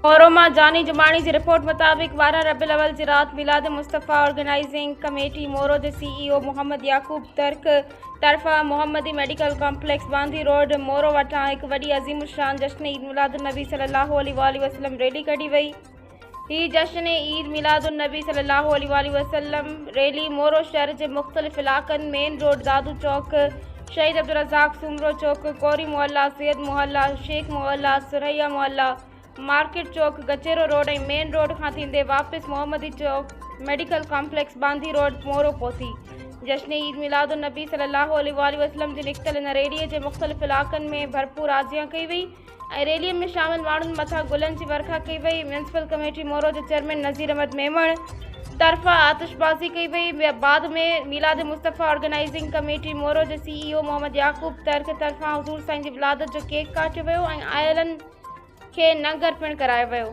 مورو مان جاني جماڻي جي رپورٽ مطابق 12 ربيع الاول جي رات ميلاد مصطفيٰ آرگنائيزنگ ڪميٽي مورو جي سي اي او محمد يعقوب ترڪ طرفان Muhammadi medical complex Bandhi road Moro وٽان هڪ وڏي عظيم الشان جشن عيد ميلاد النبي صلي الله عليه واٰله وسلم ريلي ڪڍي وئي. هي جشن عيد ميلاد النبي صلي الله عليه واٰله وسلم ريلي مورو شهر جي مختلف علائقن مين روڊ دادو چوڪ، شهيد عبدالرزاق سومرو چوڪ، ڪوري محلا، سيد محلا، شيخ محلا، سرهيا محلا، مارڪيٽ چوڪ، گچيرو روڊ ۽ مين روڊ کان ٿيندي واپس محمدي چوڪ، medical complex Bandhi road Moro پهتي. جشن عيد ميلاد النبي صلي الله عليه واٰله وسلم جي نڪتل ان ريلي جي مختلف علائقن ۾ ڀرپور آجيان ڪئي وئي ۽ ريلي ۾ شامل ماڻهن مٿان گلن جي ورکا ڪئي وئي. ميونسپل ڪميٽي مورو جي چيئرمين نذير احمد ميمڻ طرفان آتشبازي ڪئي وئي. بعد ۾ ميلاد مصطفيٰ آرگنائيزنگ ڪميٽي مورو جي سي اي او محمد يعقوب ترڪ طرفان حضور سائين جي ولادت جو ڪيڪ ڪاٽيو ويو ۽ آيلن کي ننگر پڻ ڪرايو ويو.